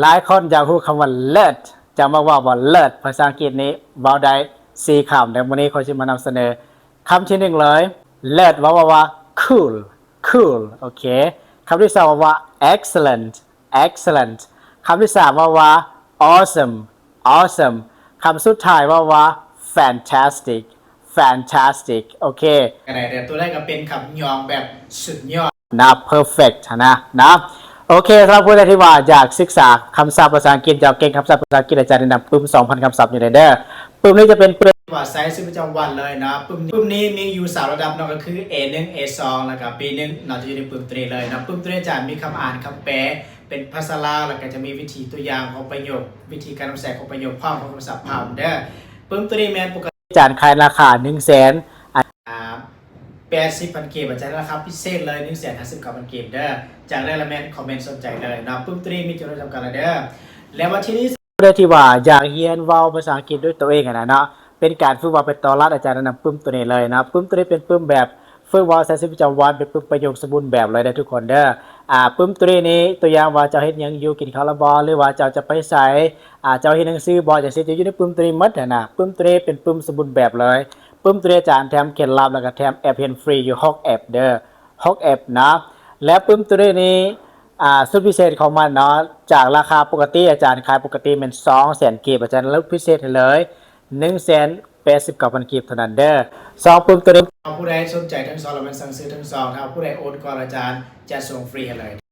ຫຼາຍຄົນຢາກຮູ້ຄຳວ່າເລີດ ຈະມາເວົ້າວ່າເລີດ ພາສາອັງກິດນີ້ເວົ້າໄດ້ສີ່ຄຳ. ໃນມື້ນີ້ຂ້ອຍຊິມານຳສະເໜີຄຳທີໜຶ່ງເລີຍ ເລີດ ເວົ້າວ່າ cool cool ໂອເຄ. ຄຳທີສອງເວົ້າວ່າ excellent excellent. ຄຳທີສາມເວົ້າວ່າ awesome awesome. ຄຳສຸດທ້າຍເວົ້າວ່າ fantastic fantastic ໂອເຄ. ກໍໄດ້ ແຕ່ຕົວໃດກໍເປັນຄຳຍ້ອງແບບສຸດຍອດນະ perfect ນະນະ. ໂອເຄ ສຳລັບຜູ້ໃດທີ່ວ່າຢາກສຶກສາຄຳສັບພາສາອັງກິດ ຢາກເກັ່ງຄຳສັບພາສາອັງກິດ ອາຈານແນະນຳປຶ້ມສອງພັນຄຳສັບນີ້ເລີຍເດີ. ປຶ້ມນີ້ຈະເປັນປຶ້ມ ວ່າໃຊ້ໃນຊີວິດປະຈຳວັນເລີຍເນາະ. ປຶ້ມ ປຶ້ມນີ້ມີຢູ່ສາມລະດັບເນາະ ກໍຄື ເອໜຶ່ງ ເອສອງ ແລ້ວກໍ ບີໜຶ່ງ ເນາະ ຈະຢູ່ໃນປຶ້ມຕົວນີ້ເລີຍເນາະ. ປຶ້ມຕົວນີ້ຈະມີຄຳອ່ານ, ຄຳແປເປັນພາສາລາວ ແລ້ວກໍຈະມີວິທີຕົວຢ່າງຂອງປະໂຫຍກ, ວິທີການນຳໃຊ້ຂອງປະໂຫຍກຂອງຄຳສັບພາມເດີ. ປຶ້ມຕົວນີ້ແມ່ນປົກກະຕິອາຈານຂາຍລາຄາໜຶ່ງແສນ ອ່າ ແປດສິບພັນກີບ, ອາຈານໃຫ້ລາຄາພິເສດເລີຍ ໜຶ່ງແສນຫ້າສິບເກົ້າພັນກີບເດີ. ຈາກນັ້ນລະແມ່ນຄອມເມັນສົນໃຈເລີຍເນາະ. ປຶ້ມຕົວນີ້ມີຈຳນວນຈຳກັດແລ້ວເດີ. ແລ້ວມາທີ່ນີ້ ຜູ້ໃດທີ່ວ່າຢາກຮຽນເວົ້າພາສາອັງກິດດ້ວຍຕົວເອງຫັ້ນນະເນາະ, ເປັນການຝຶກເວົ້າໄປຕະຫຼອດ, ອາຈານແນະນຳປຶ້ມຕົວນີ້ເລີຍເນາະ. ປຶ້ມຕົວນີ້ເປັນປຶ້ມແບບຝຶກເວົ້າໃຊ້ຊີວິດປະຈຳວັນ, ເປັນປຶ້ມປະໂຫຍກສົມບູນແບບເລີຍເດີທຸກຄົນເດີ. ອ່າ ປຶ້ມຕົວນີ້ນີ້ ຕົວຢ່າງວ່າເຈົ້າເຮັດຫຍັງຢູ່, ກິນເຂົ້າແລ້ວບໍ່ ຫຼືວ່າເຈົ້າຈະໄປໃສ, ອ່າ ເຈົ້າເຮັດໜັງສືບໍ່, ຈັ່ງຊີ້ ຈະຢູ່ໃນປຶ້ມຕົວນີ້ໝົດຫັ້ນນະ. ປຶ້ມຕົວນີ້ເປັນປຶ້ມສົມບູນແບບເລີຍ. ປຶ້ມຕົວນີ້ອາຈານແຖມເຄັດລັບ ແລ້ວກໍແຖມແອັບຮຽນຟຣີຢູ່ຫົກແອັບເດີ, ຫົກແອັບນະ. ແລະປຶ້ມຕົວນີ້ນີ້ ອ່າ ສຸດພິເສດຂອງມັນເນາະ, ຈາກລາຄາປົກກະຕິອາຈານຂາຍປົກກະຕິແມ່ນສອງແສນກີບ, ອາຈານຫຼຸດພິເສດໃຫ້ເລີຍ ໜຶ່ງແສນແປດສິບເກົ້າພັນກີບເທົ່ານັ້ນເດີ ສອງປຶ້ມຕົວນີ້. ຖ້າຜູ້ໃດສົນໃຈທັງສອງ ລະແມ່ນສັ່ງຊື້ທັງສອງ, ຖ້າຜູ້ໃດໂອນກ່ອນ ອາຈານຈະສົ່ງຟຣີໃຫ້ເລີຍ.